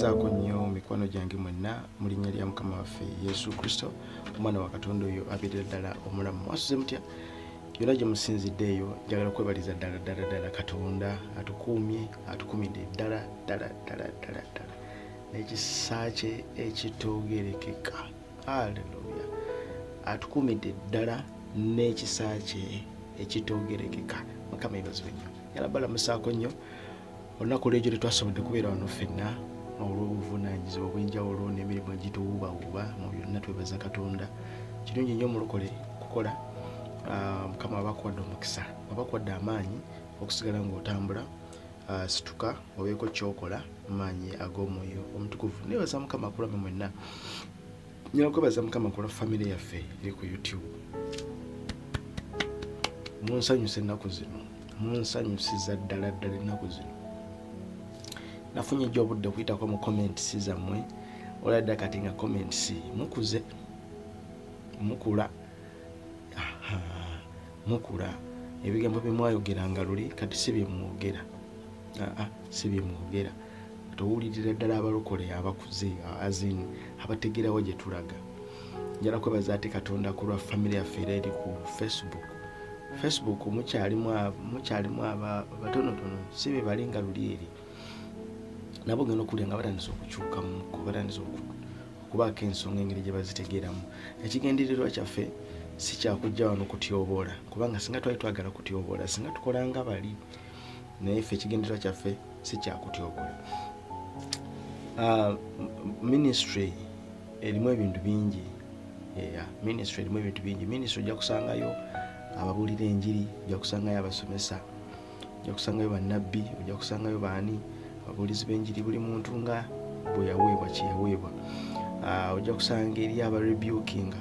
Mbalamusizaako nnyo mikwano gyange mwenna mu linnya lya Mukama waffe Yesu Kristo, omwana wa Katonda oyo abeerera ddala omulamu. Mwasuze mutya? Yonna gye musinzidde eyo, njagala kwebaliza ddala ddala ddala Katonda atukuumye, atukuumidde ddala ddala ddala ddala ddala n'ekisa kye ekitoogerekeka. Haleluya! Atukuumidde ddala n'ekisa kye ekitoogerekeka. Mukama yeebazibwe nnyo. Njagala balamusaako nnyo. Olunaku olw'egyo tetwasobodde kubeera wano ffenna olw'obuvunaanyizibwa obw'enjawulo n'emirimu egituwuubawuuba. Mu byonna twebaza Katonda. Kirungi nnyo omulokole kukola. Mukama aba akuwadde omukisa, aba akuwadde amaanyi okusigala ng'otambula. Situka obeeko ky'okola mu maanyi ag'omwoyo omutukuvu. Neebaza Mukama kulwammwe mwenna. Njagala kwebaza Mukama kulwa famire yaffe eri ku YouTube. Munsanyusa ennaku zino, munsanyusiza ddala ddala ennaku zino. Nafunye ejja obudde okuyitako mu comments zammwe, olwadda kati nga comments mukuze, mukula, mukula. Ebigambo bye mwayogeranga luli kati si bye mwogera, si bye mwogera. Towulirira ddala abalokole abakuze, azin abategeerawo gye tulaga. Njagala kwebaza ate Katonda ku lwa famire yaffe era eri ku Facebook. Facebook mukyalimu abatonotono, si be bali nga luli eri. Nabo ogenda okuwulira nga batandise okukyukamu, batandise okubaako ensonga engeri gye bazitegeeramu. Ekigendererwa kyaffe si kyakujja wano kutyoboola, kubanga singa twali twagala kutyoboola singa tukola nga bali, naye ffe ekigendererwa kyaffe si kyakutyoboola. Ministry erimu ebintu bingi. Ministry erimu ebintu bingi. Ministry ojja kusangayo ababuulira enjiri, ojja kusangayo abasomesa, ojja kusangayo bannabbi, ojja kusangayo baani, ababuulizi b'enjiri, buli muntu nga bwe yaweebwa kye yaweebwa. Ojja kusanga eri abarebukinga,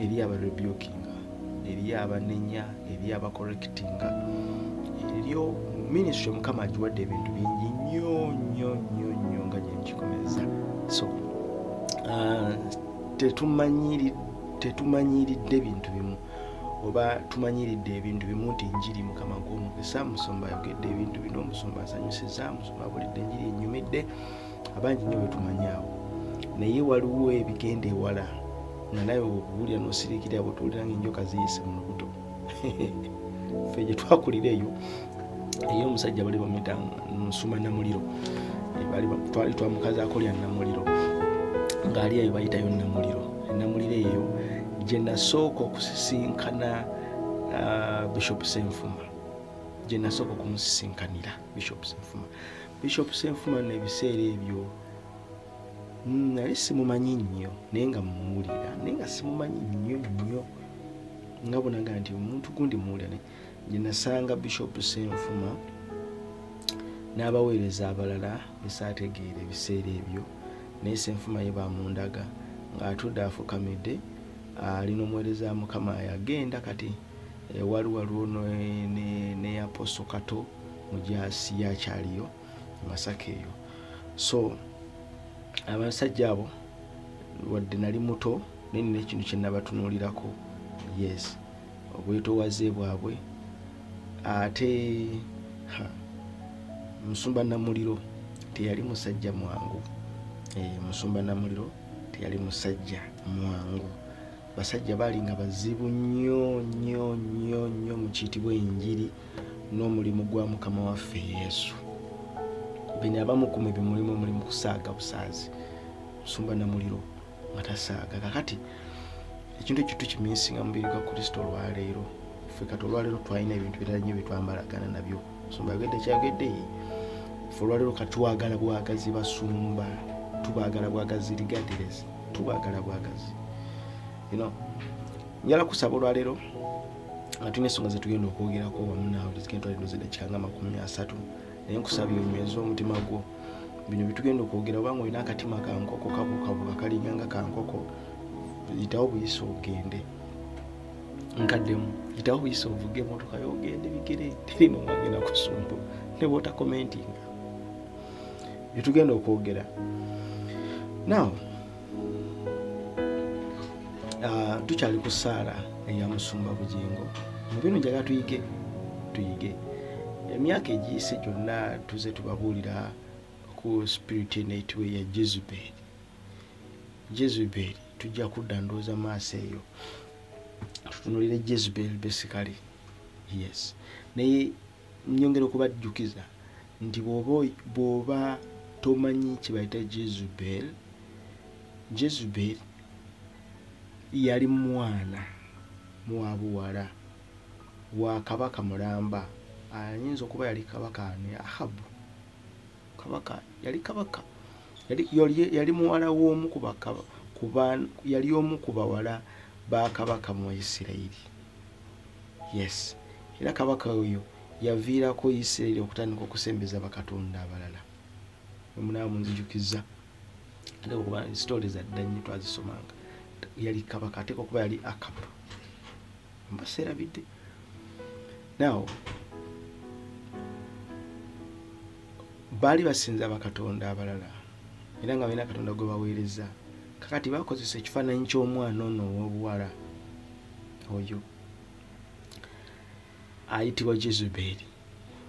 eri abarebukinga, eri abanenya, eri abacorrectinga. Eriyo ministry Mukama agiwadde ebintu bingi nnyo nnyo nnyo nnyo nga gye nkikomeza. So tetumanyiridde bintu bimu, oba tumanyiridde ebintu bimu nti njiri Mukama gw'omukisa, musumba ayogedde ebintu bino, musumba asanyusizza, musumba abulidde enjiri ennyumidde, abangi nnyo betumanyi awo. Naye waliwo ebigenda ewala nga nawe bw'obuwulira n'osiriikirira, bw'otuwulira ng'enjoka ziyise mu lubuto. Ffe gye twakulira eyo, eyo omusajja bali bamuyita Musumba Namuliro. Twali twamukazaako lya Namuliro, ng'ali eyo bayitayo Namuliro. Namuliro eyo gye nasooka okusisinkana Bishop Senfuma, gye nasooka okumusisinkanira Bishop Senfuma. Bishop Senfuma n'ebiseera ebyo nali simumanyi nnyo, naye nga mmuwulira, naye nga simumanyi nnyo nnyo, nga bw'onaga nti omuntu gundi mmuwulira. Naye gye nasanga Bishop Senfuma n'abaweereza abalala besaategeera ebiseera ebyo, naye Senfuma ye bamundaga ng'atudde afukamidde, alina omuweereza Mukama yagenda kati waliwo ne Apostle Kato Mujaasi yakyaliyo Masaka eyo. So abasajja abo wadde nali muto, naye nina ekintu kye nabatunuulirako, yes, obwetoowaze bwabwe. Ate Musumba Namuliro teyali musajja mwangu. Musumba Namuliro teyali musajja mwangu. Basajja baali nga bazibu nnyo nnyo nnyo nnyo mu kiyitibwa enjiri n'omulimu gwa Mukama waffe Yesu. Bino abamu ku mwe mulimu omulimu kusaaga busaazi. Musumba Namuliro nga tasaaga. Kakati ekintu ekyo tukimisinga mubiri gwa Kristo olwaleero. Ffe kati olwaleero twalina ebintu birala nnyo bye twambalagana nabyo. Musumba ayogedde kyayogedde, ffe olwaleero kati twagala bwagazi basumba, tubaagala bwagazi regardless, tubaagala bwagazi. Njagala kusaba olwaleero nga tulina ensonga ze tugenda okwogerako wamu naawe, tezigenda twalira ndowooza eddakiika nga 30, naye nkusabye onyweze omutima gwo. Bino bye tugenda okwogera, obanga olina akatima ka nkoko kabuukabuuka kalinga nga ka nkoko, yitawo buyise ogende. Nkaddemu, yitawo buyise ovuge emmotoka yo ogende bigere, teri n'omu agenda kusumba ne bw'otakomentinga. Bye tugenda okwogera. Now, tukyali ku ssaala eya Musumba Bugingo. Mu bino njagala tuyige. Emyaka egiyise gyonna tuze tubabuulira ku spirit eno ya Jezebel. Jezebel tujja kudda ndowooza maaso eyo tutunulire Jezebel basically. Yes, naye nyongera okubajjukiza nti bw'oba tomanyi kye bayita Jezebel, Jezebel yali mwana mwabuwala wa kabaka mulamba, ayinza okuba yali kabaka ne Ahabu. Kabaka yali kabaka, yali muwala w'omu ku yali omu ku bawala ba kabaka mu Isirayiri. Yes, era kabaka oyo yaviirako Isirayiri okutandika okusembeza bakatonda abalala. Munaawe munzijukiza ate okuba stories za dda nnyo twazisomanga. Yali kabaka, ate okuba yali Akabu, mbaseerabidde. Now baali basinza bakatonda abalala era nga balina katonda gwe baweereza. Kakati bakozesa ekifaananyi ky'omwana ono ow'obuwala oyo ayitibwa Jezebel,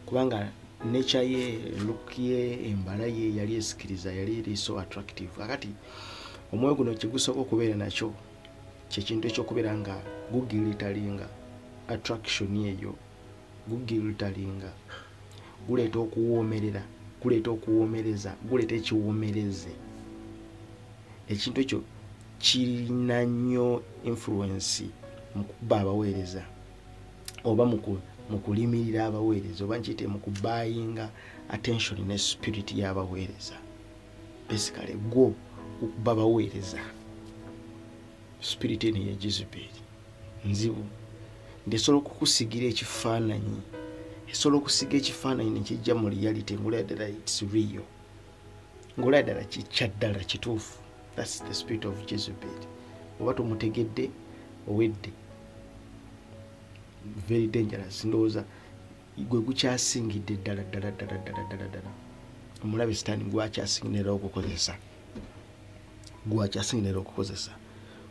kubanga nature ye, look ye, embala ye yali esikiriza, yali eri so attractive. Kakati omwoyo guno kye gusooka okubeera nakyo kyekintu ekyokubeera nga guglitteringa attraction eyo, guglitteringa, guleeta okuwoomerera, guleeta okuwoomereza, guleeta ekiwoomereze. Ekintu ekyo kirina nnyo influence mu kuba abaweereza oba mu kulimirira abaweereza, oba nkiyite mu kubuyinga attention ne spirit y'abaweereza. Basically gwo gukuba baweereza. Spirit eno ya Jezebel nzibu, nti esobola okukusigira ekifaananyi, esobola okusiga ekifaananyi nekijja mu reality ng'olaba ddala it's real, ng'olaba ddala kikya ddala kituufu. That's the spirit of Jezebel. Oba tomutegedde owedde, very dangerous. Ndowooza gwe gukyasingidde ddala ddala ddala ddala ddala ddala omulabe Sitaani gwakyasingidde okukozesa, gwakyasingidde okukozesa,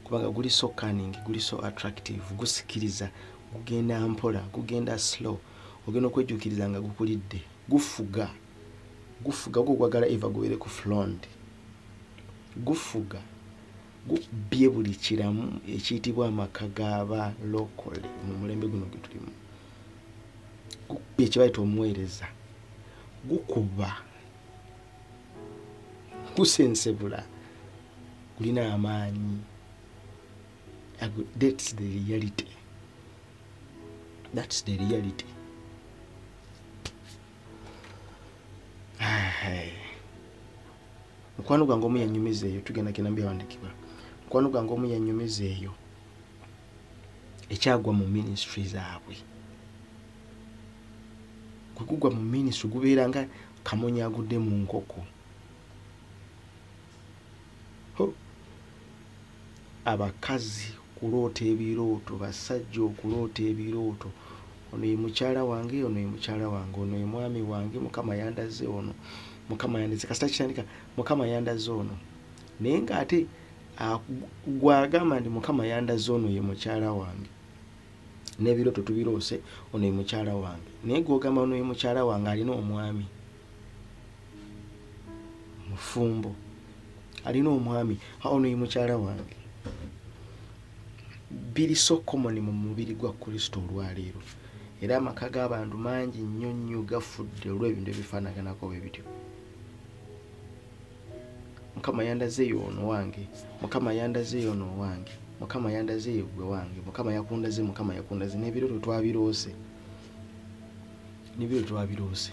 kubanga guli so cunning, guli so attractive, gusikiriza, gugenda mpola, gugenda slow, ogenda okwejjukiriza nga gukulidde. Gufuga, gufuga, gwo gwagala eva gubeere ku front, gufuga, gubbye buli kiramu ekiyitibwa amaka g'abalokole mu mulembe guno gwe tulimu. Gubbye kye bayita omuweereza, gukuba, gusensebula, gulina amaanyi. That's the reality, that's the reality. Mukwano gwange omu yanyumiza eyo, tugenda genda mbyawandiikibwa. Mukwano gwange omu yanyumiza eyo ekyagwa mu ministry zaabwe. Gwe gugwa mu ministry gubeera nga kamonyi agudde mu nkoko. Abakazi kuloota ebirooto, basajja okuloota ebirooto, ono ye mukyala wange, ono ye mukyala wange, ono ye mwami wange, Mukama yandaze ono, Mukama yandaze. Kasita kitandika Mukama yandaze ono, naye ng'ate gwagamba nti Mukama yandaze ono ye mukyala wange, n'ebirooto tubiroose, ono ye mukyala wange, naye gwogamba ono ye mukyala wange alina omwami mufumbo, alina omwami, ono ye mukyala wange. Biri so common mu mubiri gwa Kristo olwaleero, era amaka g'abantu mangi nnyo nnyo gafudde olw'ebintu ebifaanaganako bwe bityo. Mukama yandazeeyo ono wange, Mukama yandazeeyo ono wange, Mukama yandazeeyo gwe wange, Mukama yakundaze, Mukama yakundaze, n'ebirooto twabiroose, n'ebirooto twabiroose.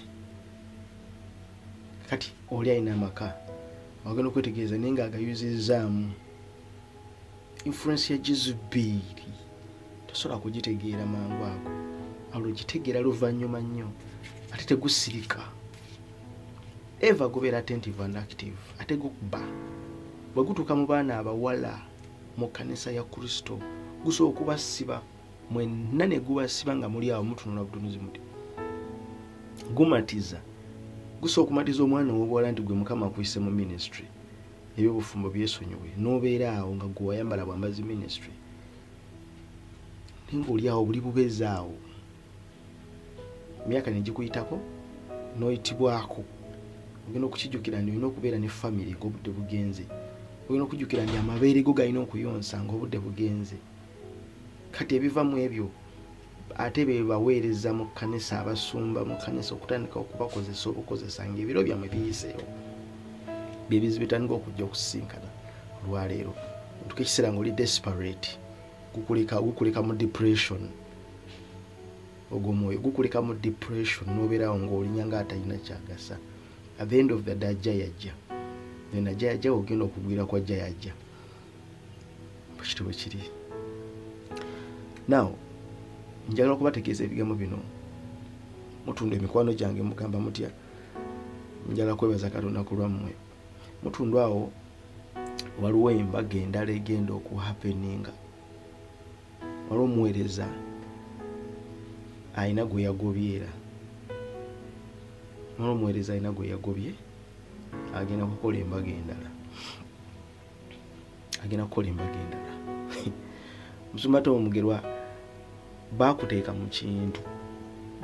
Kati oli alina amaka ogenda okwetegereza naye ng'agayuzizzaamu influence ya Jezeberi. Tosobola kugitegeera mangu ago, olwo gitegeera luvannyuma nnyo. Ate tegusirika, eva gubeera attentive and active, ate gukuba. Bwe gutuuka mu baana abawala mu kkanisa ya Kristo, gusobola okubasiba mwenna ne gubasiba nga muli awo mutunula butunuzi muti. Gumatiza, gusobola okumatiza omwana ow'obuwala nti gwe Mukama akuyise mu ministry, ebyobufumbo byesonyiwe, n'obeera awo nga gwe wayambala bwambazi ministry, naye ng'oli awo buli bubeezi awo, emyaka ne gikuyitako n'oyitibwako Ogenda okukijjukira nti olina okubeera ne family ng'obudde bugenze. Ogenda okujjukira nti amabeere go galina okuyonsa ng'obudde bugenze. Kati ebiva mu ebyo ate be baweereza mu kkanisa, abasumba mu kkanisa okutandika okubakozesa obukozesa ng'ebiro byammwe biyiseewo. Byebizibu bitandika okujja okusisinkana olwaleero. Otuuka ekiseera ng'oli desperate, gukuleka mu depression. Ogwo omwoyo gukuleka mu depression n'obeerawo ng'olinya ng'atalina kyagasa. At the end of the day ajja yajja. Then ajja yajja ogenda okugwira kwa ajja yajja. Bwe kityo bwe kiri. Now, njagala okubategeeza ebigambo bino. Mutunda emikwano gyange mugamba mutya. Njagala kwebaza Katonda ku lwammwe. Mutundu awo waliwo embaga endala egenda okuhappeninga. Waliwo omuweereza alina gwe yagobyera. Waliwo omuweereza alina gwe yagobye agenda kukola embaga endala. Agenda kukola embaga endala. Musumba Tom Mugerwa bakuteeka mu kintu,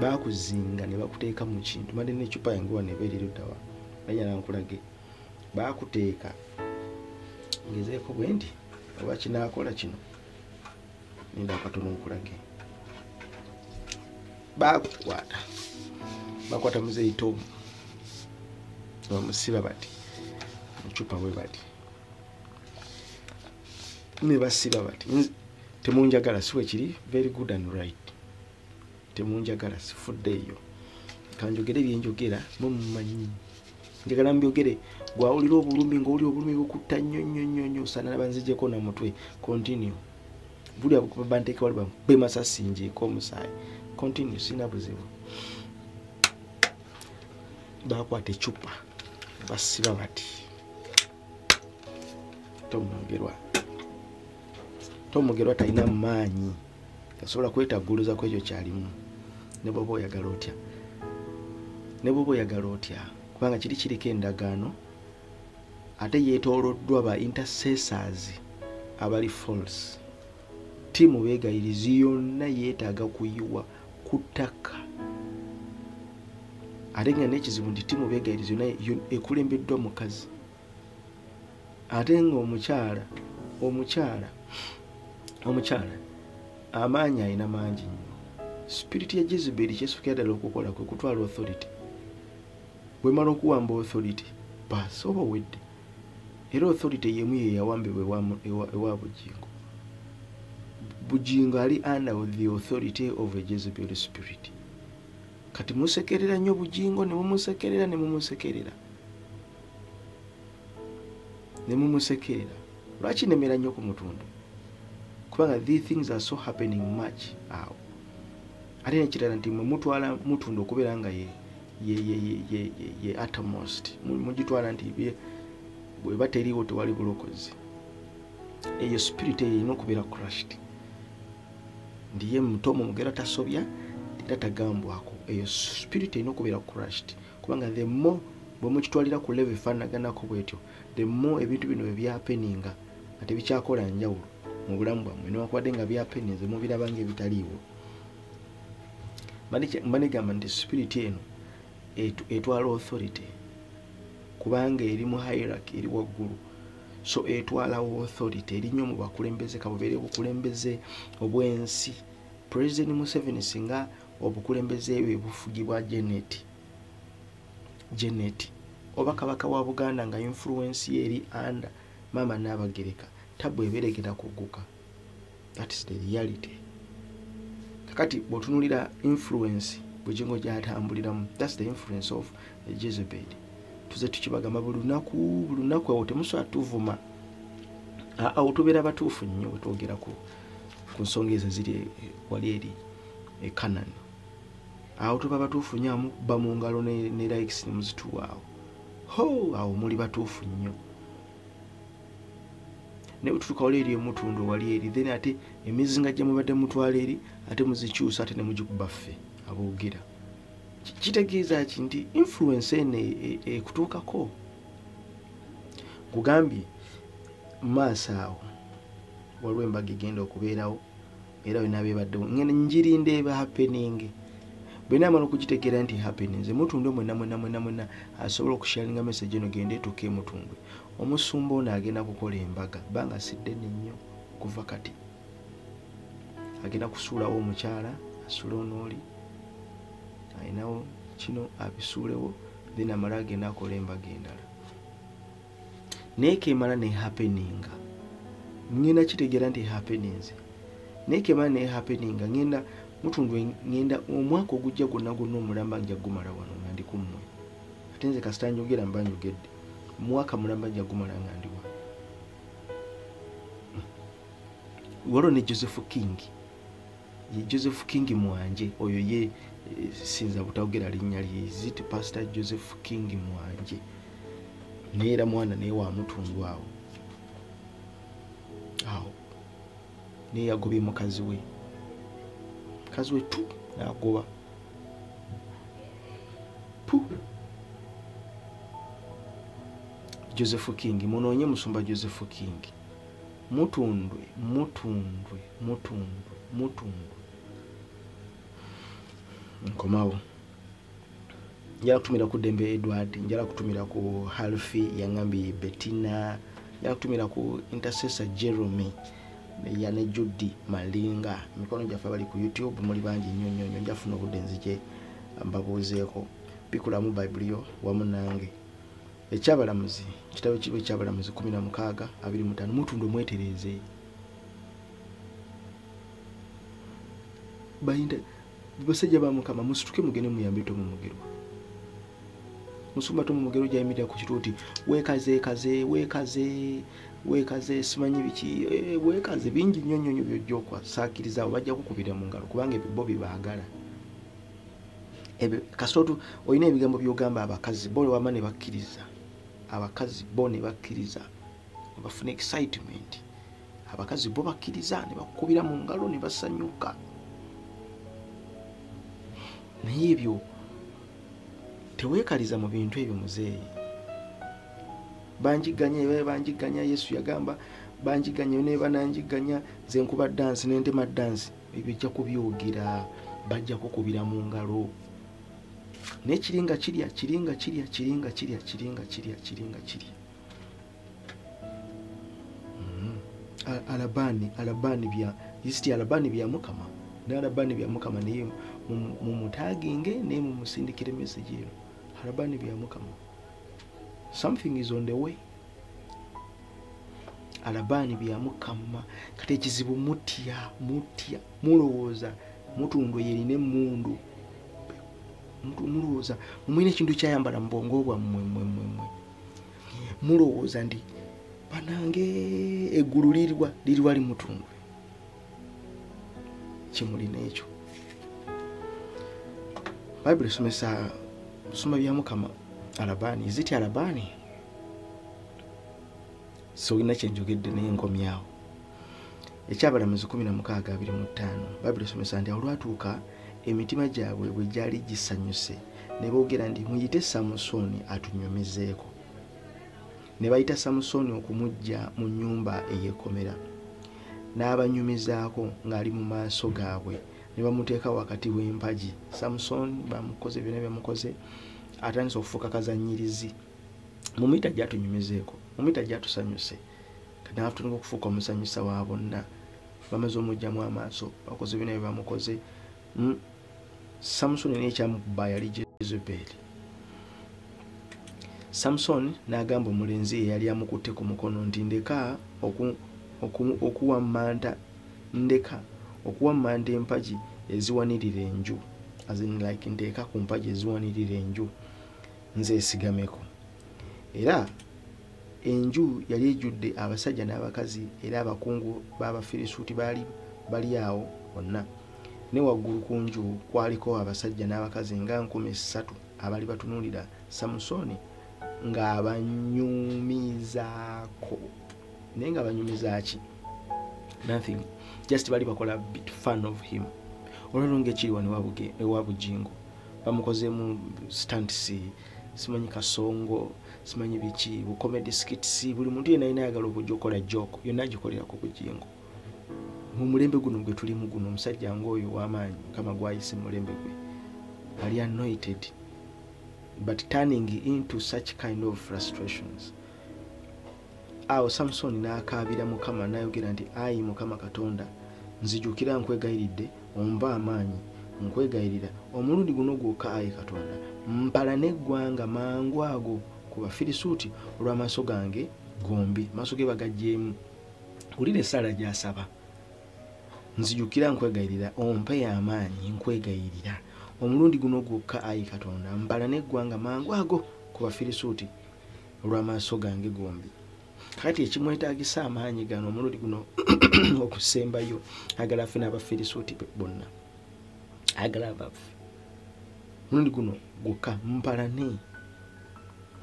bakuzinga ne bakuteeka mu kintu. Mbadde n'eccupa yange wano eba eri ludda wa, naye nkulage. Bakuteeka ngezeeko bwe nti oba kinaakola kino, ninda katono nkulage. Bakukwata, bakwata muzeeyi Tom bamusiba bati mu ccupa bwe bati ne basiba bati. Temunjagala, si bwe kiri? Very good and right. Temunjagala, sifuddeeyo. Kanjogere byenjogera, mwe mumanyi njagala mbyogere. Gwawulira obulumi ng'owulira obulumi bukutta nnyo nnyo nnyo nnyo, osaana banzijeko na mutwe. Continue. Buli banteeka wali bampe masasi njiiko omusaayi. Continue, sina buzibu. Bakwata eccupa basiba bati. Tom Mugerwa, Tom Mugerwa talina maanyi asobola kwetagguluza ku ekyo kyalimu, ne bw'oba oyagala otya, ne bw'oba oyagala otya, kubanga kiri kiriko endagaano ate yeetooloddwa ba intercessors abali false. Ttiimu beegayirizi yonna yeetaaga kuyiwa ku ttaka. Ate nga n'ekizibu nti ttiimu beegayirizi yonna ekulembeddwa mukazi, ate ng'omukyala omukyala amaanyi alina mangi nnyo. Spirit ya Jezebel kyesookera ddala okukola kwe kutwala authority. Bwemala okuwamba authority, baasi oba owedde. Era authority y'emu ye yawambibwa ewa Bujingo. Bujingo ali under the authority of a Jezebel spirit. Kati musekerera nnyo Bujingo, ne mumusekerera, ne mumusekerera, ne mumusekerera. Lwaki nemera nnyo ku mutundu? Kubanga these things are so happening much awo. Ate nekirala nti mwe mutwala mutundu okubeera nga ye uttermost. Mugitwala nti bweba teriiwo tewali bulokozi. Eyo spirit eyo erina okubeera crushed. Nti ye Tom Mugerwa tasobya era tagambwako. Eyo spirit erina okubeera crushed, kubanga the more bwe mukitwalira ku level efaanaganako bwetyo, the more ebintu bino bwe byahappeninga nga tebikyakola njawulo mu bulamu bwammwe, newankubadde nga byahappeninze mubiraba ng'ebitaliiwo. Mba negamba nti spirit eno etwala authority, kubanga eri mu hierarchy eri waggulu, so etwalawo authority eri nnyo mu bakulembeze, kabubeere obukulembeze obw'ensi. President Museveni singa obukulembeze bwe bufugibwa Janet oba kabaka wa Buganda nga influence ye eri under maama Nnaabagereka, tabu ebeera egenda kugguka. That is the reality. Kakati bw'otunuulira influence Bujingo gy'atambuliramu, that's the influence of Jezebel. Tuze tukibagamba buli lunaku, buli lunaku. Awo temusobola tuvuma, awo tubeera batuufu nnyo bwe twogera ku nsonga ezo ziri wali eri e Canaan. Awo tuba batuufu nnyo, amukuba mu ngalo ne likes ne muzituwa awo. Ho, awo muli batuufu nnyo. Ne bwe tutuuka wali eri emutundu wali eri, then ate emizinga gye mubadde mutwala eri ate muzikyusa ate ne mugikuba ffe aboogera. Kitegeeza ki? Nti influence eno ekutuukako. Nkugambye maaso awo waliwo embaga egenda okubeerawo, era yonna beebaddewo. Ngenda ngirinda eba happening. Bwe naamala okugitegeera nti happeninze, Mutundwe mwenna mwenna mwenna mwenna asobola okusharinga message eno gende etuuke Mutundwe. Omusumba ono agenda kukola embaga banga si ddene nnyo okuva kati. Agenda kusuulawo omukyala, asuule onooli alinawo kino abisuulewo, then amala agenda akola embaga endala. Naye kemala ne happeninga, ngenda kitegeera nti happeninze. Naye kemala ne happeninga, ngenda Mutundwe, ngenda omwaka ogujja gwonna gwonna omulamba nja gumala wano nga ndi ku mmwe. Ate nze kasita njogera mba njogedde, mwaka mulamba nja gumala nga ndi wano. Waliwo ne Joseph King, ye Joseph King Mwanje oyo ye sinza butawogera linnya lye, is it Pastor Joseph King Mwanje? Naye era mwana naye wa Mutundwe awo awo, naye yagobye mukazi we, mukazi we tu n'agoba pu. Joseph King, munoonye musumba Joseph King. Mutundwe, Mutundwe, Mutundwe, Mutundwe. Nkomawo. Njala kutumira ku Dembe Edward, njala kutumira ku Halfi Yangambi Bettina, njala kutumira ku Intercessor Jeremy ya ne Judy Malinga. Mikono gyaffe bali ku YouTube muli bangi nnyo nnyo nnyo. Nja funa obudde nzije mbabuuzeeko. Bikulamu Bayibuli yo wamu nange. Ekyabalamuzi, kitabo kibe ekyabalamuzi 16:25. Mutundwe mwetereeze. Bayinda basajja ba Mukama musituke mugende muyambe Tomu Mugerwa. Musumba Tomu Mugerwa gyayimirira ku kituuti, weekaze kaze, weekaze, weekaze, simanyi biki, weekaze bingi nnyo nnyo nnyo by'ojja okwasaakiriza abo bajja kukubira mu ngalo kubanga ebyo bo bibaagala. Ebyo kasita olina ebigambo by'ogamba abakazi bo wama ne bakkiriza, abakazi bo ne bakkiriza, ne bafuna excitement. Abakazi bo bakkiriza ne bakukubira mu ngalo ne basanyuka. Naye ebyo teweekaliza mu bintu ebyo muzeeyi. Banjiganya, banjiganya, Yesu yagamba banjiganya ne bananjiganya, nze nkuba dance ne ntema dance. Ebyo ojja kubyogera, bajja kukubira mu ngalo. Naye kiringa kirya, kiringa kirya, kiringa kirya, kiringa kirya, kiringa kirya. Alabani, Alabani bya, yisiti Alabani bya Mukama. Ne Alabani bya Mukama naye mumutaginge naye mumusindikire message eno. Alabani bya Mukama. Something is on the way. Alabani bya Mukama. Kati ekizibu mutya, mutya, mulowooza Mutundwe yerina emmundu. Mulowooza mumwine ekintu kyayambala mu bwongo bwammwe mmwe mmwe mmwe. Mulowooza nti banange eggulu liriwa, liriwa li Mutundwe. Kimulina ekyo. Bayibuli esomesa soma bya Mukama. Alabani, is it Alabani? So olina kye njogedde naye nkomyawo. Ekyabalamuzi 16:25. Bayibuli esomesa nti olwatuuka emitima gyabwe bwe gyali gisanyuse ne boogera nti muyite Samusooni atunyumizeeko. Ne bayita Samusooni okumuggya mu nnyumba ey'ekkomera, n'abanyumizaako ng'ali mu maaso gaabwe, ne bamuteeka wakati w'empagi. Samusooni bamukoze byonna byamukoze, atandise okufuuka kazannyirizi. Mumuyita gy'atunyumizeeko, mumuyita gy'atusanyuse. Kati n'atandika okufuuka omusanyusa wa bonna. Bamaze omuggyamu amaaso, bakoze byonna bye bamukoze. Samusooni naye ekyamukuba yali Jezebeli. Samusooni n'agamba omulenzi eyali amukutte ku mukono nti ndeka okuwammanta, ndeka okuwammanta empagi eziwanirira enju, as in like nteeka ku mpagi eziwanirira enju nze esigameko. Era enju yali ejjudde abasajja n'abakazi, era abakungu b'Abafirisuuti baali bali awo bonna. Ne waggulu ku nju kwaliko abasajja n'abakazi nga 3,000 abaali batunuulira Samusooni ng'abanyumizaako. Naye ng'abanyumiza ki? Nothing. Just bali bakola bit fun of him. Olwalwo ng'ekiri wano ewa Bujingo bamukozeemu stunts, simanyi kasongo, simanyi biki, bu comedy skits, buli muntu yenna alina ayagala okujja okukola joke yonna agikolera ku Bujingo. Mu mulembe guno gwe tulimu guno, omusajja ng'oyo ow'amaanyi Mukama gw'ayise mu mulembe gwe Ali anointed, but turning into such kind of frustrations. Awo Samusoni n'akaabira Mukama n'ayogera nti, ayi Mukama Katonda, nzijukira nkwegayiridde, ompa amaanyi, nkwegayirira omulundi guno gwokka, ayi Katonda, mpala n'eggwanga mangu ago ku Bafirisuuti olw'amaaso gange gombi. Maaso ge bagaggyemu. Wulira essaala gy'asaba. Nzijukira nkwegayirira, ompe amaanyi, nkwegayirira omulundi guno gwokka, ayi Katonda, mpala n'eggwanga mangu ago ku Bafirisuuti olw'amaaso gange gombi. Kati ekimwetaagisa amaanyi gano omulundi guno okusembayo, ayagala afe n'Abafirisuuti bonna, ayagala abafe. Omulundi guno gwokka mpalane,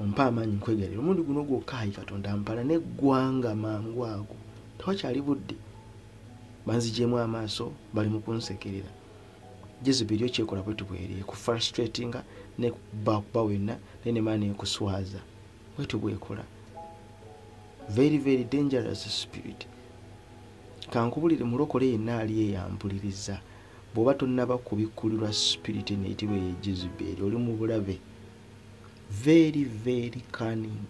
ompa amaanyi nkwegayirira omulundi guno gwokka, ayi Katonda, mpala n'eggwanga mangu ago. Tewakyali budde, banzigyemu amaaso, bali mu kunsekerera. Jezeberi okyekola bwetu bweri, ekufrustratinga nekubakuba wenna, naye nemala nekuswaza. Bwetu bwekola. Very very dangerous spirit. Kankubulire mulokole yenna ali eyampuliriza, bw'oba tonnaba kubikkulirwa spirit eneyitibwa eyo Jezeberi, oli mu bulabe. Very very cunning.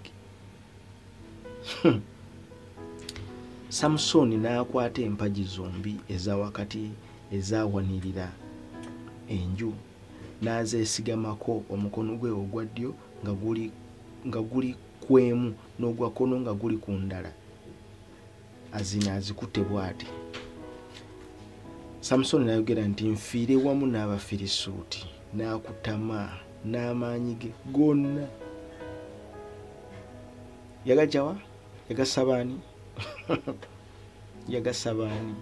Samusoni n'akwata empagi zombi eza wakati ezawanirira enju, n'azeesigamako omukono gwe ogwa ddyo nga guli kwemu, n'ogwa kkono nga guli ku ndala, azina azikutte bw'ati. Samusoni n'ayogera nti, nfiire wamu n'Abafirisuuti. N'akutama n'amaanyi ge gonna. Yagajjawa? Yagasabaani? Yagasabaani?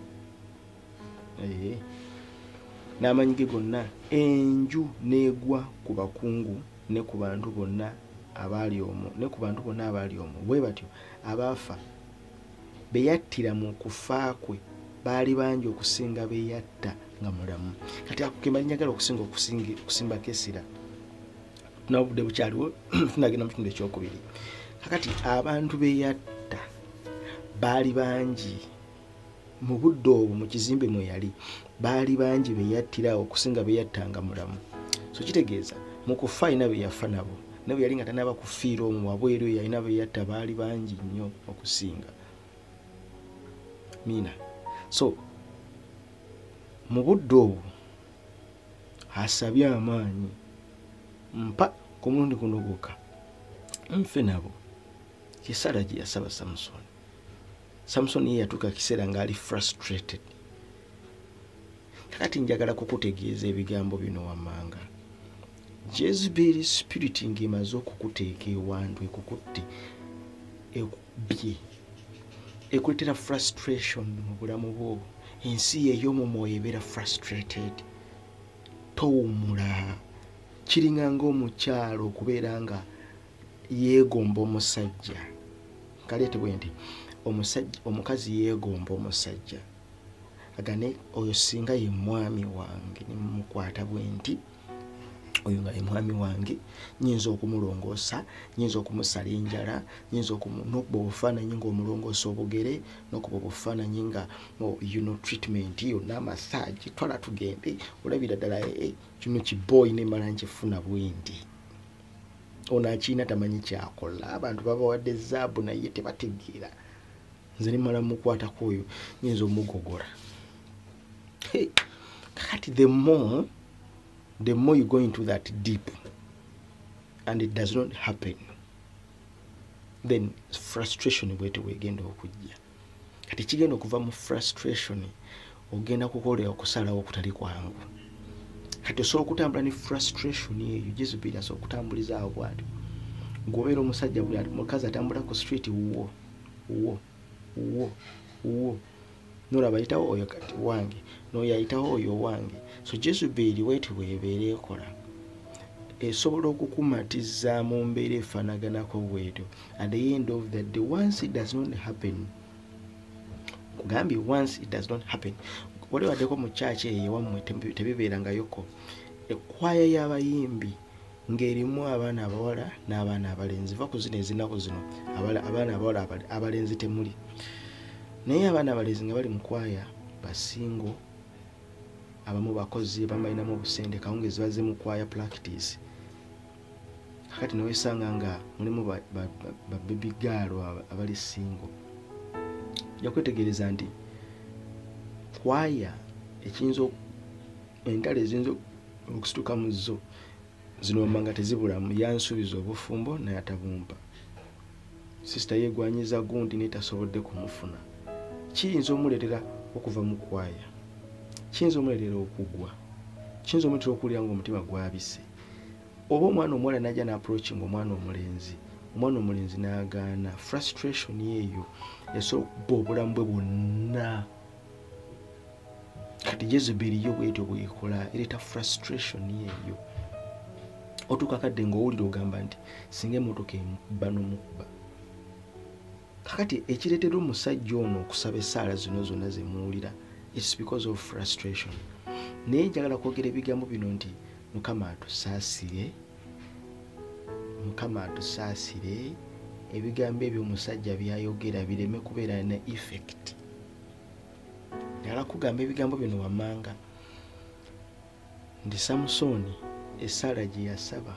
N'amaanyi ge gonna, enju n'egwa ku bakungu ne ku bantu bonna abaali omwo, ne ku bantu bonna abaali omwo. Bwe batyo abaafa be yattira mu kufa kwe baali bangi okusinga be yatta nga mulamu. Kati ako ke njagala okusinga okusimbako essira. Tunabudde bukyaliwo, tunagenda mu kitundu ekyokubiri. Kakati abantu be yatta baali bangi mu budde obwo mu kizimbe mwe yali, baali bangi be yattirawo okusinga be yattanga mulamu. So kitegeeza mu kufa alina be yafa nabo, ne bwe yali nga tannaba kufiira omwo wabweru eyo alina be yatta, baali bangi nnyo okusinga Mina. So mu budde obwo asabye amaanyi, mpa ku mulundi guno gwokka nfe nabo. Kyesala gye yasaba Samusoni. Samusoni ye yatuuka kiseera ng'ali frustrated. Kakati njagala kukutegeeza ebigambo bino wammanga. Jezebel spirit ng'emaze okukuteeka ewantu, ekukutte, ekubbye, ekuleetera frustration mu bulamu bwo. Ensi ey'omu mwoyo ebeera frustrated, towummula. Kiringa ng'omukyalo okubeera nga yeegomba omusajja. Kaleete bwe nti omukazi yeegomba omusajja, agane oyo singa ye mwami wange, ne mukwata bwe nti oyo nga ye mwami wange, nyinza okumulongoosa, nyinza okumusala enjala, nyinza n'okuba obufaananyi ng'omulongoosa obugere, n'okuba obufaananyi nga you know, treatment yonna, massage, twala tugende, olabira ddala kino kiboyi nemala nkifuna bwe nti. Ono akiina tamanyi kyakola, abantu babawadde zaabu naye tebategeera. Nze nemala mukwatako oyo nyinza omugogola. Kakati the more you go into that deep and it does not happen, then frustration bwete wegenda okujja. Kati kigenda okuva mu frustration ogenda kukola okusalawo okutali kwangu. Kati osobola okutambula ne frustration eyo. Jezebel asobola okutambuliza awo bw'atyo. Ng'obeera omusajja buli mukazi atambula ku street, wuwo wuwo wuwo wuwo, nolaba ayitawo oyo kati wange, n'oyo ayitawo oyo wange. So Jezebel bwetyo bwebeera ekola, esobola okukumatiza mu mbeera efaanaganako bwetyo. At the end of the day, once it does not happen, kugambye once it does not happen, wali waddeko mu kyaki eyo ewammwe tebibeerangayoko ekwaya y'abayimbi ng'erimu abaana abawala n'abaana abalenzi? Va ku zino ezinaku zino, abaana abawala abalenzi temuli, naye abaana abalenzi nga bali mu kwaya basingo. Abamu bakozi, abamu balinamu obusente, kawungeezi bazze mu kwaya practice. Kakati newesanga nga mulimu ba baby girl abali single. Ojja kwetegereza nti kwaya ekiyinza entalo eziyinza okusituka mu zo zino nga tezibulamu. Yansuubiza obufumbo naye atabumpa. Sister yeegwanyiza gundi naye tasobodde kumufuna. Kiyinza omuleetera okuva mu kwaya, kiyinza omuleetera okugwa, kiyinza omuleetera okuwulira ng'omutima gwabise. Oba omwana omuwala n'ajja n'approaching omwana omulenzi, omwana omulenzi n'agaana. Frustration eyo esobola okuba obulamu bwe bwonna. Kati Jezebel yo bwetyo bwekola, ereeta frustration eyo. Otuuka akadde ng'owulira ogamba nti singa emmotoka emukuba n'omukuba. Kakati ekireetera omusajja ono okusaba essaala zino zonna ze muwulira, it's because of frustration. Naye njagala kwogera ebigambo bino nti Mukama atusaasire, Mukama atusaasire, ebigambo ebyo omusajja by'ayogera bireme kubeera ne effect. Njagala kugamba ebigambo bino wammanga nti Samusooni essaala gye yasaba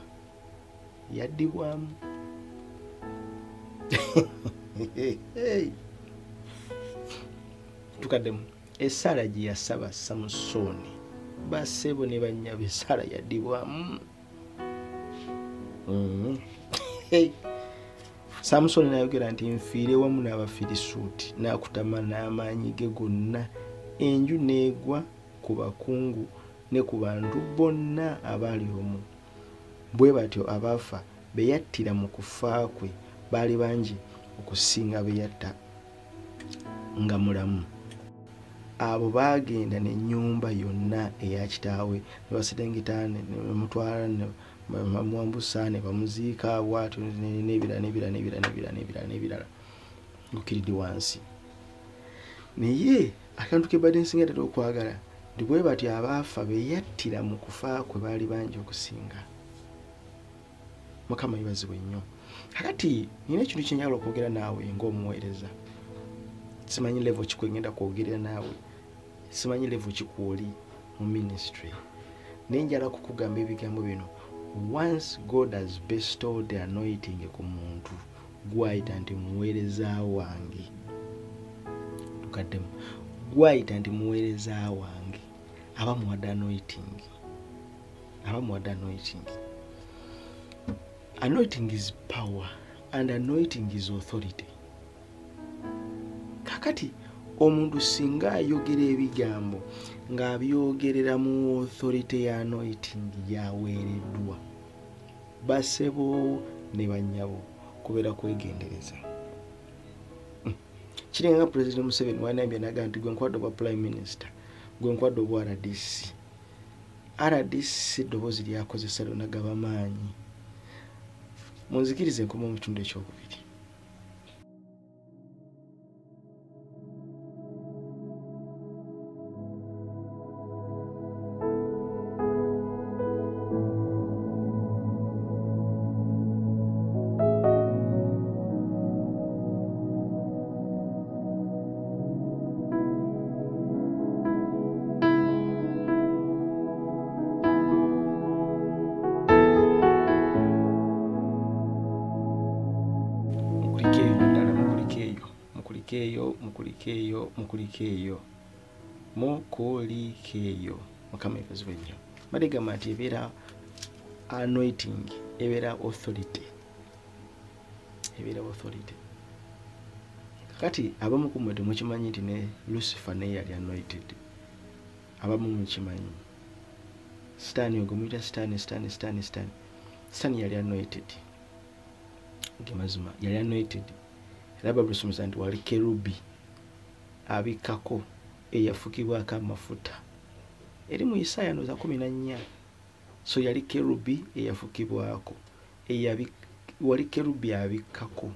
yaddibwamu. Tukaddemu. Essaala gye yasaba Samusooni, bassebo ne bannyabo, essaala yaddibwamu. Samusooni n'ayogera nti nfiire wamu n'Abafirisuuti, n'akutama n'amaanyi ge gonna, enju n'egwa ku bakungu ne ku bantu bonna abaali omwo. Bwe batyo abaafa be yattira mu kufa kwe baali bangi okusinga be yatta nga mulamu. Abo baagenda n'ennyumba yonna eya kitaawe ne baserengeta ne bamutwala ne bamuwambusa ne bamuziika bw'atyo n'ebirala n'ebirala n'ebirala n'ebirala n'ebirala n'ebirala ng'okkiridde wansi. Naye akantu ke mbadde nsinga ddala okwagala nti bwe batyo abaafa be yattira mu kufa kwe baali bangi okusinga. Mukama yeebazibwe nnyo. Kakati nina ekintu kye njagala okwogera naawe ng'omuweereza. Simanyi level ki kwe ngenda kwogerera naawe, simanyi level ki kw'oli mu ministry, naye njagala kukugamba ebigambo bino. Once God has bestowed the anointing ku muntu gw'ayita nti muweereza wange, tukaddemu, gw'ayita nti muweereza wange, aba muwadde anointing, aba muwadde anointing. Anointing is power and anointing is authority. Kakati omuntu singa ayogera ebigambo ng'abyogerera mu authority ya anointing yaweereddwa, bassebo ne bannyabo, kubeera kwegendereza. Kiringa President Museveni wanambye n'agamba nti gwe nkwadde obwa Prime Minister, gwe nkwadde obwa RDC. RDC eddoboozi lyakozesa lyonna gaba maanyi. Munzikirize nkome mu kitundu ekyokubiri. Mukulikeeyo, mukulikeeyo, mukulikeeyo. Mukama yeebazibwe nnyo. Mbadde gamba nti ebeera anointing, ebeera authority, ebeera authority. Kakati abamu ku mmwe temukimanyi nti ne Lucifer naye yali anointed. Abamu mukimanyi. Sitaani ogwo muyita Sitaani, Sitaani, Sitaani, Sitaani. Sitaani yali anointed. Ge mazima, yali anointed. Era Bayibuli esomesa nti wali kerubi abikkako eyafukibwako amafuta. Eri mu Isaaya ndowooza 14. So yali kerubi eyafukibwako, wali kerubi abikkako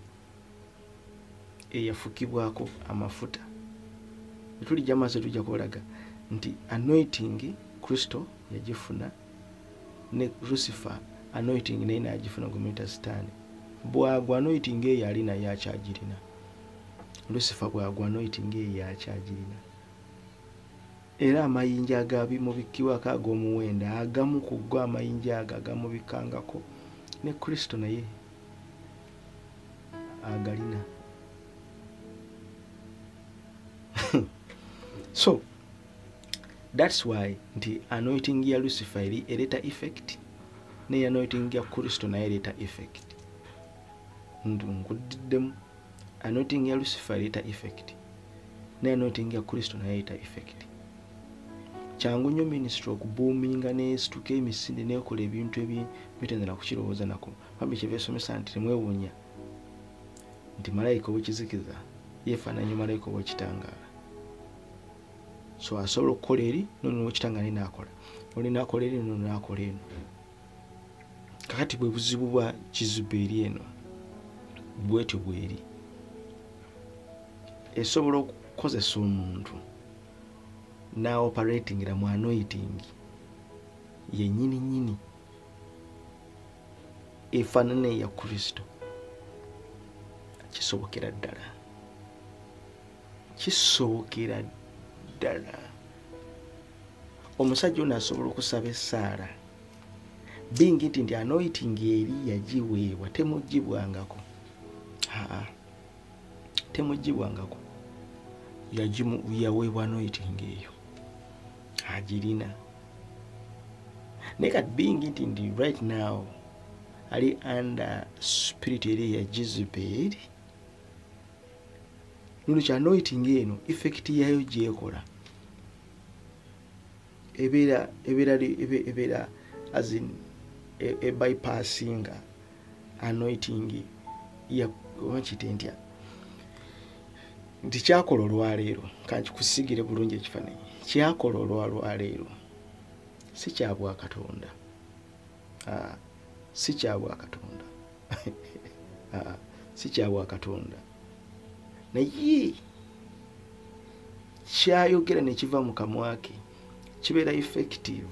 eyafukibwako amafuta. Tulijja maaso tujja kubalaga nti anointing Kristo yagifuna ne Lucifer anointing naye n'agifuna gwe muyita Sitaani. Bw'agwa anointing eyo ali naye akyagirina. Lucifer bw'agwa anointing eyo akyagirina. Era amayinja agamubikkibwako ag'omuwendo agamu ku go amayinja ago agamubikkangako ne Kristo naye agalina. So that's why nti anointing ya Lucifer eri ereeta effect, ne anointing ya Kristo naye ereeta effect. Nkudiddemu, anointing ya Lucifer ereeta effect, ne anointing ya Kristo naye ereeta effect. Kyangu nnyo ministry okubuuminga n'esituka emisinde n'ekola ebintu ebitendera kukirowooza nako. Bambi kyeva esomesa nti temwewuunya nti malayika ow'ekizikiza yeefaananya malayika ow'ekitangaala. So asobola okukola eri nono ow'ekitangaala n'akola, oli n'akola eri nono n'akola eno. Kakati bwe buzibu bwa Jezebeli eno bwetyo bweri. Esobola okukozesa omuntu n'operatingira mu anointing yennyini nnyini efaanana eya Kristo. Kisobokera ddala, kisobokera ddala. Omusajja ono asobola okusaba essaala bingi nti anointing eri yagiweebwa temugibwangako. Aa, temugibwangako, yaweebwa anointing eyo agirina. Naye kati bingi nti right now ali under spirit eri ya Jezebel. Luno kya anointing eno effect yayo gyekola ebeera ebeera as in e bypassinga anointing ya wakite ntya nti kyakola olwaleero. Kankikusigire bulungi ekifaananyi. Kyakola olwaleero si kya bwa Katonda, si kya bwa Katonda, si kya bwa Katonda, naye kyayogera ne kiva mu kamwa ke kibeera effective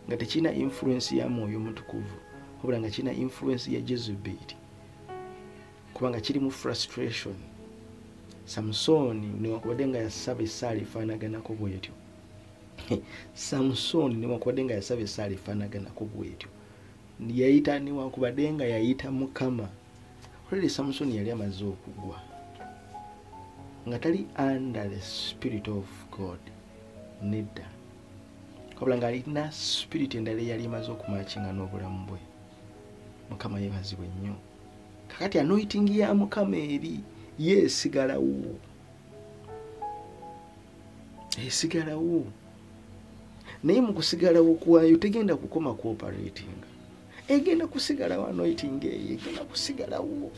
nga tekirina influence ya Mwoyo Mutukuvu, wabula nga kirina influence ya Jezebeli, kubanga kirimu frustration. Samusoni newankubadde nga yasaba essaala efaanaganako bwetyo, Samusoni newankubadde nga yasaba essaala efaanaganako bwetyo, yayita newankubadde nga yayita Mukama. Already Samusoni yali amaze okugwa nga tali under the spirit of God, nedda, wabula ng'alina spirit endala eyali emaze okumakinga n'obulamu bwe. Mukama yeebazibwe nnyo. Kakati anointing ya Mukama eri yeesigalawo, esigalawo. Naye mu kusigalawo kwayo tegenda kukoma ku operating, egenda kusigalawo. Anointing eyo egenda kusigalawo,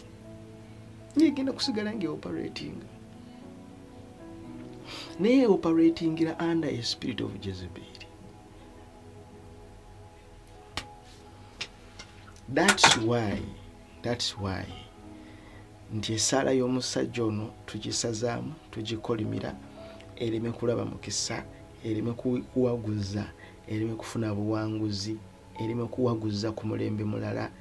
egenda kusigala nga operating, naye operatingira under a spirit of Jezebel. That's why nti essaala y'omusajja ono tugisazaamu, tugikolimira ereme kulaba mukisa, ereme kuwaguza, ereme kufuna buwanguzi, ereme kuwaguza ku mulembe mulala,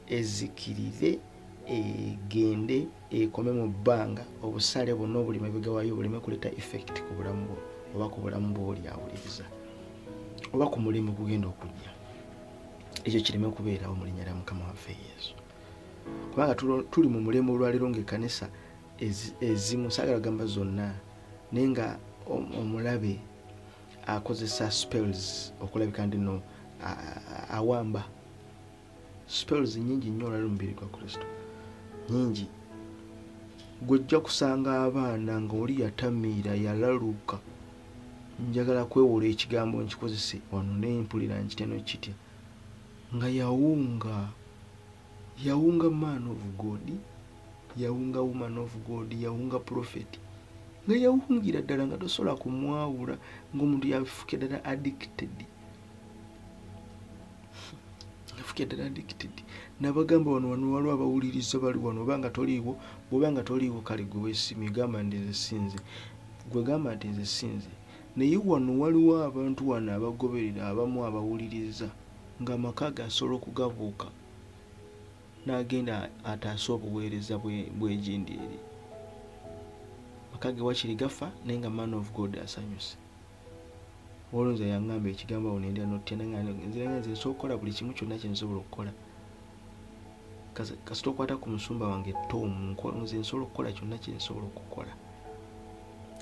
ezikirire, egende ekome mu bbanga, obusaale bwonna obuli mabega waayo buleme kuleeta effect ku bulamu bwo oba ku bulamu bw'oli awuliriza oba ku mulembe gugenda okujja. Ekyo kireme kubeerawo mu linnya lya Mukama waffe Yesu. Kubanga tuli mu mulembe olwaleero ng'ekkanisa ezimu, saagala gamba zonna, naye nga omulabe akozesa spells okulabika nti no awamba. Spells nnyingi nnyo olwaleero mu mubiri gwa Kristo, nnyingi. Gw'ojja kusanga abaana ng'oli yatamiira, yalaluka. Njagala kwewola ekigambo nkikozese wano naye mpulira nkitya n'okitya, nga yawunga, yawunga man of God, yawunga woman of God, yawunga prophet, nga yawungira ddala nga tosobola kumwawula, ng'omuntu yafuukira ddala addicted, yafuukira ddala addicted. Nabagamba wano waliwo abawuliriza bali wano, oba nga toliiwo, bw'oba nga toliiwo kale gwe weesiimye, gamba nti nze sinze, gwe gamba nti nze sinze. Naye wano waliwo abantu wano abagoberera abamu abawuliriza ng'amaka ge asobola okugabuuka n'agenda ataase obuweereza bw'egindi eri. Maka ge wakiri gafa naye nga man of God asanyuse. Olwo nze yaŋŋamba ekigambo awo nendya notya, nzira nga nze nsobola okukola buli kimu kyonna kye nsobola okukola. Kasita okwata ku musumba wange Tom, nze nsobola okukola kyonna kye nsobola okukola.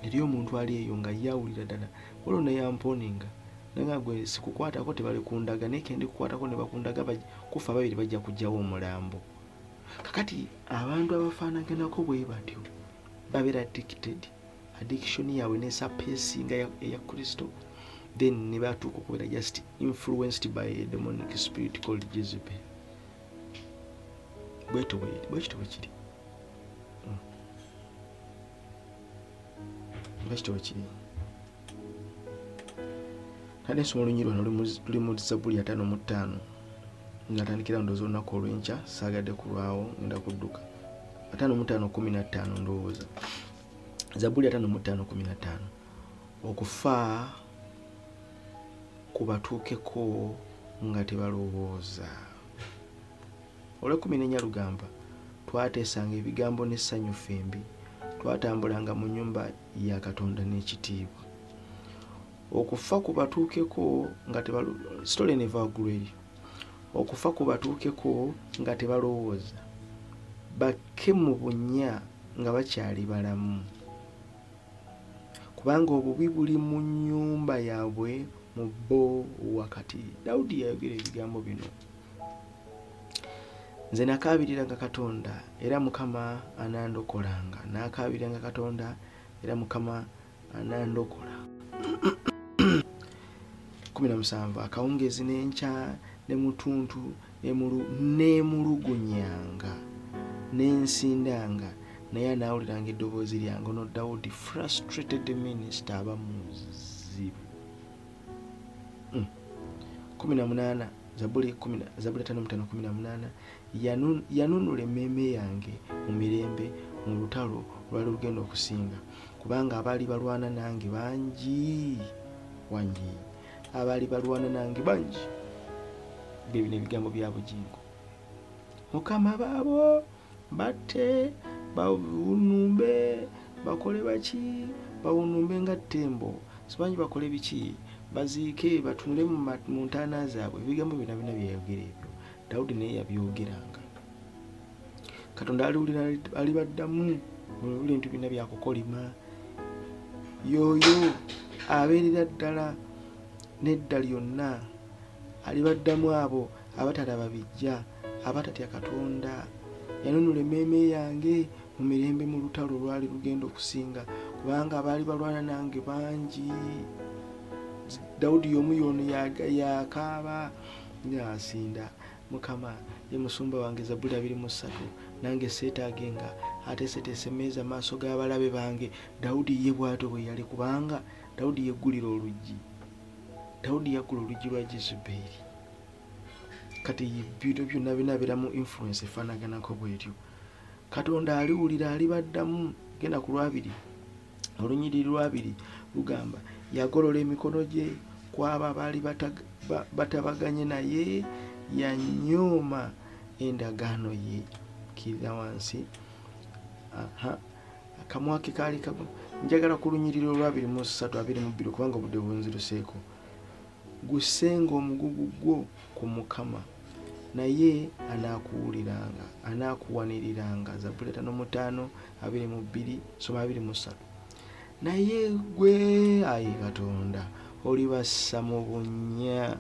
Eri omuntu ali eyo nga ye awulira ddala, waliwo naye amponinga nanga gwe sikukwatako tebali kundaga, naye kendi kukwatako ne bakundaga, kufa babiri bajja kujjawo omulambo. Kakati abantu abafaanaganako bwe batyo babeera addicted, addiction yaabwe nesapesinga eya Kristo, then ne batuuka okubeera just influenced by a demonic spirit called Jezebel. Bwekityo bwe kiri, bwekityo bwe kiri. Nade nsoma olunyiriri lwano luli mu Zabbuli 55, natandikira ndowooza olunaku olw'enkya, saagadde kulwawo, ngenda kudduka. 55:15 ndowooza. Zabbuli 55:15. Okufa kubatuukeko nga tebalowooza. Olw'ekkumi n'ennya lugamba, twateesanga ebigambo n'essanyu ffembi, twatambulanga mu nnyumba ya Katonda n'ekitiibwa. Okufa kubatuukeko nga story neva waggulu eri. Okufa kubatuukeko nga tebalowooza, bakke mu bunnya nga bakyali balamu, kubanga obubi buli mu nnyumba yaabwe mu bo wakati. Dawudi yayogera ebigambo bino. Nze nakaabiriranga Katonda era Mukama anandokolanga, nakaabiriranga Katonda era Mukama anandokola. 17 akawungeezi n'enkya ne mutuntu neemulugunyanga n'ensindanga, naye anaawuliranga eddoboozi lyange. Ono Dawudi frustrated minister aba muzibu. 18 Zabbuli 55:18 yanunula emmeeme yange mu mirembe mu lutalo lwali lugenda okusinga, kubanga abaali balwana nange bangi, wangi abaali balwana nange bangi. Bye bino ebigambo bya Bugingo. Mukama baabo batte, bawunumbe, bakole baki, bawunumbe nga ttembo, simanyi bakole biki, baziike, batunule mu ntaana zaabwe. Ebigambo byonna byonna byeyayogera ebyo Dawudi naye yabyogeranga. Katonda aliwulira alibaddamu mu bintu byonna byakukolima. Yoyo abeerera ddala n'edda lyonna, alibaddamu abo abatalaba bijja, abatatya Katonda. Yanunula emmeeme yange mu mirembe mu lutalo lwali lugenda okusinga, kubanga abaali balwana nange bangi. Dawudi y'omu y'ono yakaaba ng'asinda, Mukama ye musumba wange. Zabbuli 23 nange seetaagenga, ateeseteese emmeeza mu maaso g'abalabe bange. Dawudi ye bw'atyo bwe yali, kubanga Dawudi yeggulira oluggi. Dawudi yaggula oluggi lwa Jezeberi. Kati bino byonna binabeera mu influence efaanaganako bw'etyo. Katonda aliwulira alibaddamu. Genda ku lwabiri, olunyiriri lwabiri lugamba, yagolola emikono gye ku abo abaali batabaganye naye, yanyooma endagaano ye. Kkirira wansi. Akamwa ke kaali njagala ku lunyiriri olwabiri mu ssatu 22, kubanga obudde bunziruseeko. Gusenga omugugu gwo ku Mukama, naye anaakuwuliranga, anaakuwaniriranga. Zabbuli 55 22 soma 23. Naye gwe ayi Katonda olibassa mu bunnya.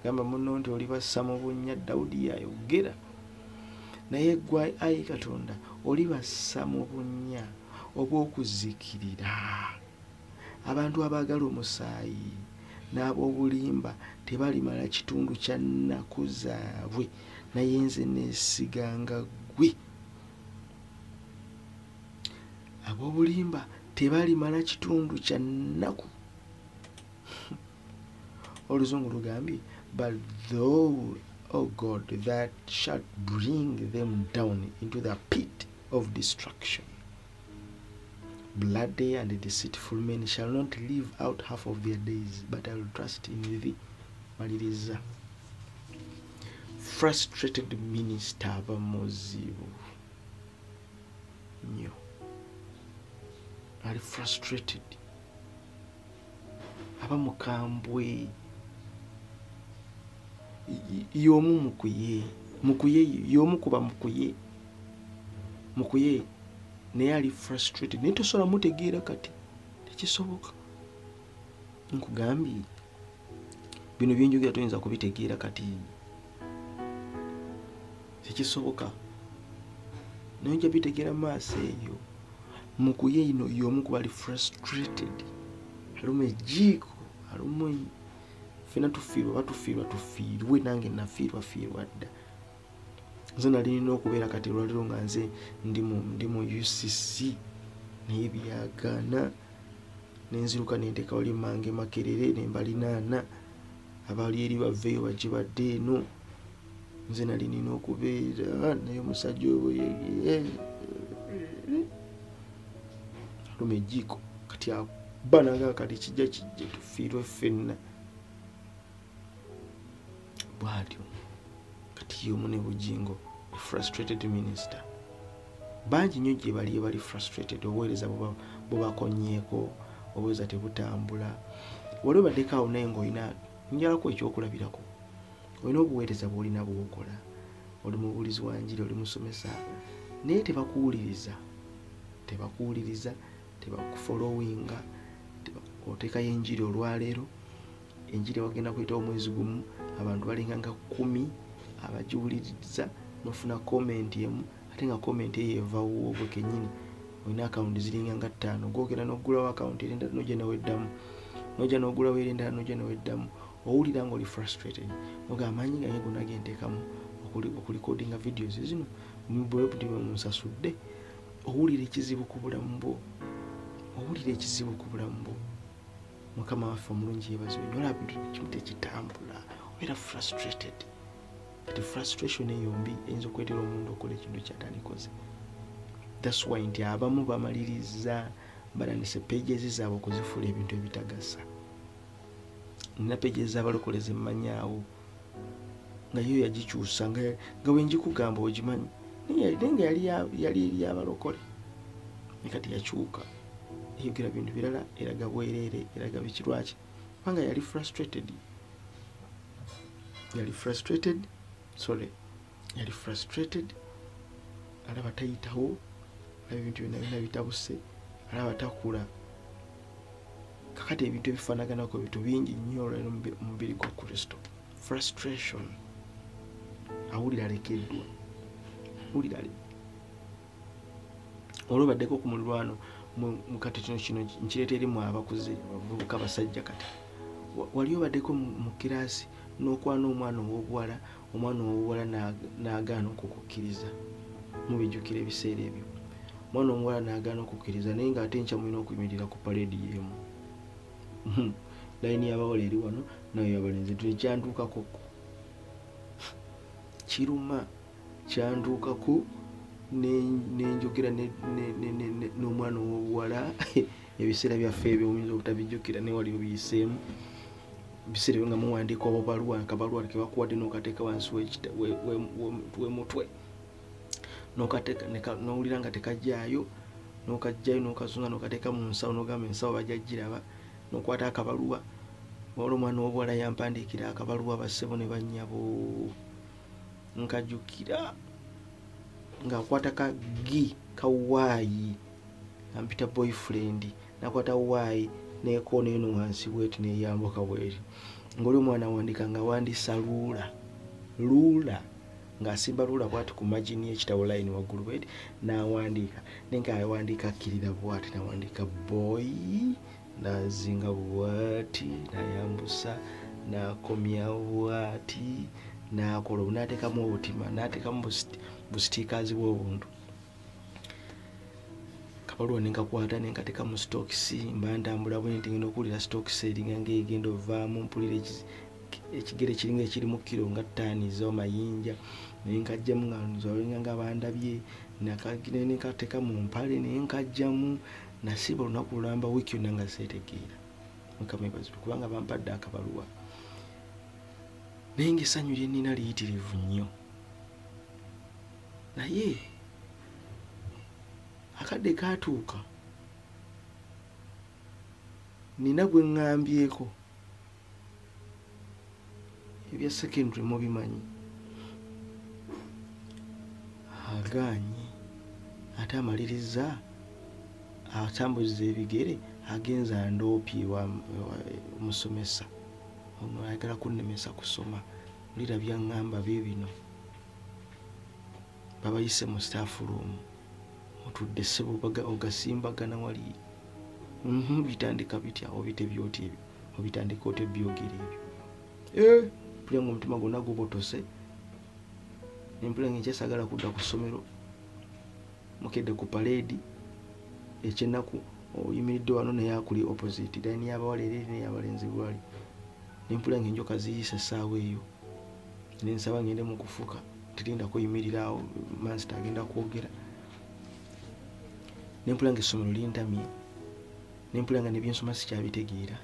Gamba munno nti olibassa mu bunnya. Dawudi yayogera. Naye gwe ayi Katonda olibassa mu bunnya obw'okuzikirira. Abantu abaagala omusaayi n'ab'obulimba tebalimala kitundu kya nnaku zaabwe, naye nze neesiganga ggwe. Ab'obulimba tebalimala kitundu kya nnaku. Oluzungu lugambye, but thou, O God, that shalt bring them down into the pit of destruction. Bloody and deceitful men shall not live out half of their days, but I will trust in thee. Maliriza. Frustrated minister aba muzibu nnyo, ali frustrated. Aba mukambwe. Y'omu mukuye. Mukuye y'omu kuba mukuye. Mukuye naye ali frustrated. Naye tosobola mutegeera kati. Tekisoboka. Nkugambye bino byenjogera toyinza kubitegeera kati. Tekisoboka. Naye ojja bitegeera maaso eyo. Mukuye ino y'omu kuba ali frustrated. Aluma ejjiiko, aluma ffenna tufiirwa, batufiirwa tufiirwe, nange nafiirwa fiirwa dda. Nze nali nina okubeera kati olwaleero nga nze ndi mu UCC naye byagaana. Nenziruka nenteeka wali mange Makerere ne mbalinaana abali eri baveeyo bajje badde eno. Nze nali nina okubeera naye omusajja oyo aluma ejjiiko kati akuba naga kati kijja kijje tufiirwe ffenna. Bw'atyo kati y'omu ne Bujingo, a frustrated minister. Bangi nnyo gye bali bali frustrated, obuweereza bubakonyeeko, obuweereza tebutambula. Wali obaddeko awo naye ng'olina, njalako ekyokulabirako, olina obuweereza bw'olina bw'okola, oli mubuulizi wa njiri, oli musomesa, naye tebakuwuliriza, tebakuwuliriza, tebakufollowinga, oteekayo enjiri olwaleero, enjiri wagenda kuyitawo omwezi gumu, abantu balinga nga 10 abagiwuliriza, n'ofuna comment emu, ate nga comment eyo eva wuwo gwe kennyini. Olina akawunti ziringa nga 5, gw'ogenda n'oggulawo akawunti eri endala n'ojja n'oweddamu, n'ojja n'oggulawo eri endala n'ojja n'oweddamu. Owulira ng'oli frustrated, ng'ogamba amaanyi gange gonna ge nteekamu okulikodinga videos zino, bwe munsasudde. Owulira ekizibu ku bulamu bwo, owulira ekizibu ku bulamu bwo. Mukama waffe omulungi yeebazibwe nnyo, olaba ebintu kimu tekitambula, obeera frustrated. Kati frustration eyo mbi eyinza okuleetera omuntu okukola ekintu ky'atandikoze. That's why nti abamu bamaliriza batandise pages zaabwe okuzifuula ebintu ebitagasa. Nina pages z'abalokole ze mmanyaawo nga yo yagikyusa, nga bwe ngikugamba ogimanyi, naye nga yali eri abalokole, naye kati yakyuka eyogera bintu birala, eraga bwereere, eraga biki. Lwaki? Kubanga yali frustrated, yali frustrated, sorry, yali frustrated, alaba tayitawo, alaba ebintu byonna byonna bitabuse, alaba takula. Kakati ebintu ebifaanaganako bintu bingi nnyo olwaleero mu mubiri gwa Kristo. Frustration, awulira alekeddwa, awulira olwo baddeko ku mulirwano mukati kino kino nkireeta eri mu abakuze, abavubuka, abasajja. Kati wali obaddeko mu kiraasi n'okwana omwana ow'obuwala, omwana ow'obuwala n'agaana okukukkiriza. Mubijjukira ebiseera ebyo, omwana omuwala n'agaana okukkiriza, naye ng'ate enkya mulina okuyimirira ku paleedi y'emu. Layini y'abawala eri wano, nayo y'abalenzi. Kyantuukako kiruma, kyantuukako nenjogera n'omwana ow'obuwala. Ebiseera byaffe ebyo oyinza obutabijjukira, naye wali obiyiseemu. Ebiseera ebyo nga muwandiika obubaluwa, akabaluwa ke bakuwadde n'okateeka wansi w'emutwe, n'owulira nga tekajjaayo, n'okajjayo n'okazunga n'okateeka mu nsawo, n'ogamba ensawo bajja giraba, n'okwata akabaluwa. Waliwo omwana ow'obuwala yampandiikira akabaluwa, bassebo ne bannyabo, nkajjukira ng'akwata ka gi ka waayi, ampita boyfriend, n'akwata waayi n'ekoona eno wansi bweti n'eyambuka bweti. Ng'oli omwana awandiika nga awandiisa luula, luula, ng'asimba luula bw'ati ku margin y'ekitabo line waggulu bweti, n'awandiika, naye ng'awandiika akkirira bw'ati, n'awandiika boy, n'azinga bw'ati, n'ayambusa, n'akomya bw'ati, n'akola, n'ateekamu obutima, n'ateekamu busitiikaazi bw'obuntu. Kabaluwa ne nkakwata ne nkateeka mu sitookisi, mba ntambula bwe nti ngenda okuwulira sitookisi eringa ng'egenda ovaamu, mpulira ekigere kiringa ekirimu kiro nga 5 z'amayinja, naye nkajjamu nga nzolinga nga bandabye, ne nkateeka mu mpale ne nkajjamu. Nasiiba olunaku lulamba, wiiki yonna nga seetegeera. Mukama yeebazibwe kubanga bampadde akabaluwa. Naye ng'essanyu lye nnina liyitirivu nnyo. Naye akadde kaatuuka Nina gwe ŋŋambyeko ebya secondary mubimanyi, agaanye ate amaliriza atambuza ebigere agenza ndoopye wa musomesa ono ayagala kunnemesa kusoma. Mulira byaŋŋamba biibino, babayise mu staff room, mutudde ssebo ogasimbagana wali bitandika bitya obitebya otya ebyo, obitandika otya ebyogera ebyo. Mpulira nga omutima gwonna gubotose, nempulira nga nkyasagala kudda ku ssomero. Mukedde ku paleedi ekyennaku oyimiridde wano naye akuli opposite layini y'abawala era eri n'eyabalenzi lwali. Nempulira nga enjoka ziyise essaawa eyo, nensaba ngende mu kufuka, tirinda kuyimirira awo mansita agenda kwogera. Nempulira nga essomero lintamye, nempulira nga nebyensoma sikyabitegeera.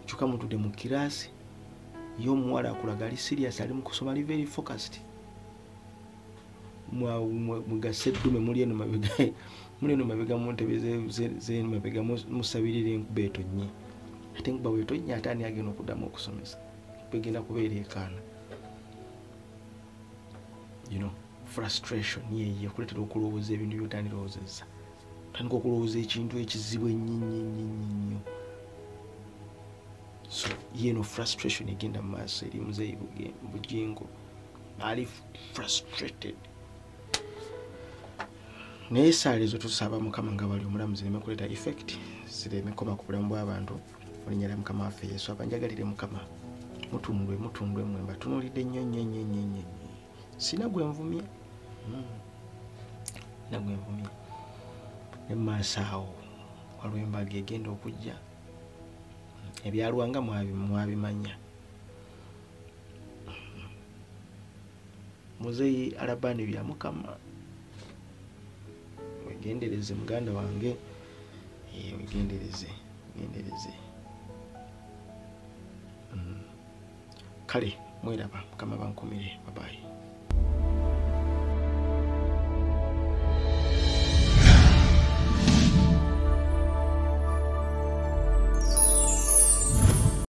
Kyokka mutudde mu kiraasi ye omuwala akulaga ali serious, ali mu kusoma, ali very focused. Mugase eddume muli eno mabega, muli eno mabega mu ntebe z'emabega musabirira enkuba etonnye. Ate enkuba bw'etonnye ate ani agenda okuddamu okusomesa? Begenda kubeera ekaana. You know, frustration yeeyo ekuleetera okulowooza ebintu by'otandirowoozezza. Otandika okulowooza ekintu ekizibu ennyo ennyo ennyo ennyo. So yeno frustration egenda mu maaso eri muzeeyi Bujingo, ali frustrated. Naye essaala ezo tusaba Mukama nga bali omulamu zireme kuleeta effect, zireme koma ku bulamu bw'abantu. Mu linnya lya Mukama waffe Yesu, abanjagalire Mukama, mutundwe mutundwe mmwe, mbatunuulidde nnyo nnyo nnyo nnyo nnyo. Sina gwe nvumye, sina gwe nvumye. Ne mu maaso awo waliwo embaga egenda okujja, ebyalwanga mwabimanya. Muzeeyi Alabani bya Mukama, wegendereze muganda wange, wegendereze, wegendereze. Kale mweraba, Mukama bankumire, bye bye.